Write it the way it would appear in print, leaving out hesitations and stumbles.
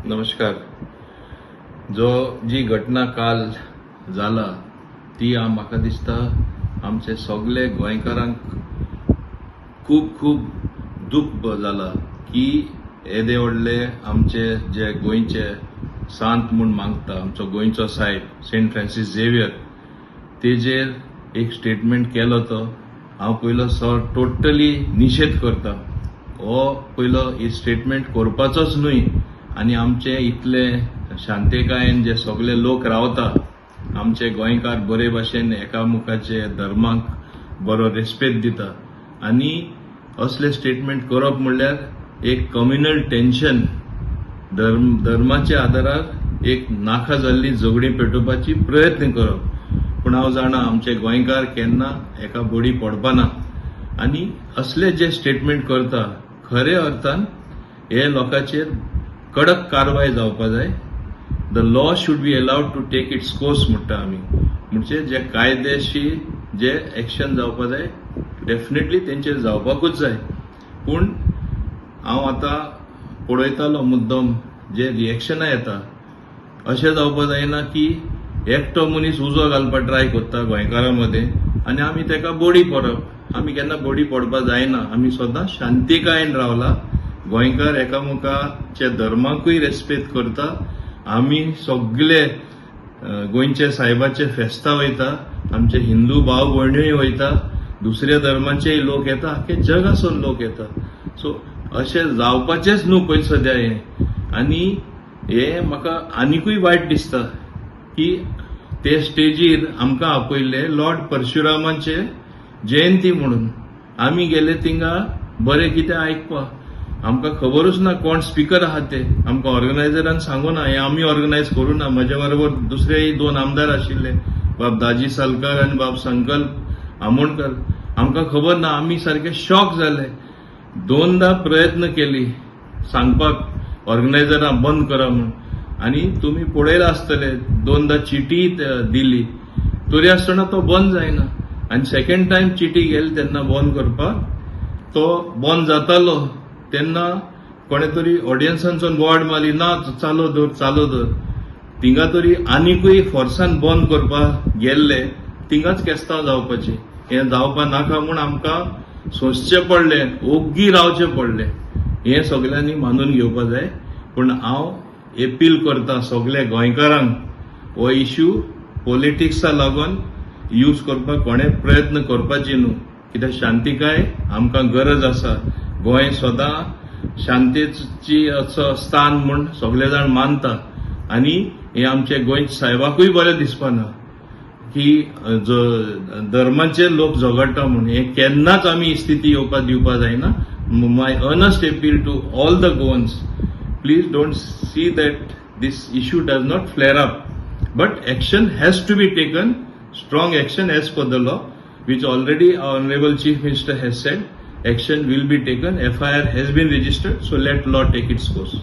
नमस्कार. जो जी घटना काल जाला ती म्हाका दिसता आमचे सगळे गोंयकारांक खूब खूब दुख्ख जाला की येदे व्हडले आमचे जे गोंयचे सांत म्हूण मागता, आमचो गोंयचो सायब सेंट फ्रांसीस झेवियर, तेजेर एक स्टेटमेंट केलो तो हांव पयलो सो टोटली निशेध करता. हो पयलो स्टेटमेंट करपाचोच न्हय. आनी आमचे इतले शांतिकायेन जे सगळे लोक रावता, आमचे गोंयकार बरे भाशेन एकामुखाचे धर्माक बरो रेस्पेद दिता आनी असले स्टेटमेंट करप म्हणल्यार एक कम्युनल टेन्शन, धर्म धर्माच्या आदारार एक नाका जाल्ली झगडीं पेटोवपाची प्रयत्न करप. पूण हांव जाणा, आमचे गोंयकार केन्ना एका बडी पडपाना. आनी असले जे स्टेटमेंट करता, खरे अर्थान हे लोकांचेर कडक कारवाय जावपा जाय. The law should be allowed to take its course म्हणटा आमी. म्हणजे जे कायदेशीर जे एक्शन जावपा जाय, डेफिनेटली तेंचेर जावपाकूच जाय. पूण हांव आतां पळयतालो मुद्दम जे रिएक्शनां येता, अशें जावपा जायना की एकटो मनीस उजो घालपाक ट्राय करता गोंयकारां मदें आनी आमी तेका बडी पडप. आमी केन्ना बडी पडपा जायना. आमी सदां शांतिकायेन रावला. गोंयकार एकामेकाच्या धर्माकूय रेस्पेद करता. आमी सगळे गोंयचे सायबाचे फेस्तां वयता, आमचे हिंदू भाव भयणीय वयता, दुसऱ्या धर्माचेय लोक येता, आख्खे जगासून लोक येता. सो अशें जावपाचेंच न्हू पयलीं सद्या हें. आनी हें म्हाका आनिकूय वायट दिसता की ते स्टेजीर आमकां आपयल्ले लॉर्ड परशुरामाचे जयंती म्हणून. आमी गेले थिंगा बरें कितें आयकपाक. आमकां खबरूच ना कोण स्पिकर आहा ते. आमकां ऑर्गनायझरान सांगू ना. हें आमी ऑर्गनायज करूं ना. म्हज्या बरोबर दुसरेय दोन आमदार आशिल्ले, बाब दाजी सालकार आनी बाब संकल्प आमोणकर. आमकां खबर ना. आमी सारके शॉक जाले. दोनदा प्रयत्न केली सांगपाक ऑर्गनायझरां बंद करा म्हूण. आनी तुमी पळयलां आसतले, दोनदा चिटी दिली तरी आसतना तो बंद जायना. आनी सेकंड टायम चिटी गेली तेन्ना बंद करपाक, तो बंद जातालो तेन्ना कोणे तरी ऑडियन्सांसून बोवाळ मारली, "ना, चालू दवर, चालू दवर." थिंगा तरी आनिकूय फोर्सान बंद करपाक गेल्ले, थिंगाच केस्तांव जावपाचें. हें जावपा नाका म्हूण आमकां सोंसचें पडलें, ओग्गी रावचें पडलें. हें सगल्यांनी मानून घेवपा जाय. पूण हांव एपील करता सगल्या गोंयकारांक, हो इश्यू पॉलिटिक्सा लागून यूज करपाक कोणें प्रयत्न करपाची न्हू, कित्याक शांतिकाय आमकां गरज आसा. गोंय सदां शांतेची असो स्थान म्हूण सगळे जाण मानता आनी हें आमचे गोंय सायबाकूय बरें दिसपाना की धर्माचे लोक झगडटा म्हूण. हें केन्नाच आमी ही स्थिती येवपाक दिवपा जायना. My earnest appeal to all the Goans, please don't see that this issue does not flare up, but action has to be taken, strong action as per the law, which already our Honorable Chief Minister has said action will be taken. FIR has been registered, so let law take its course.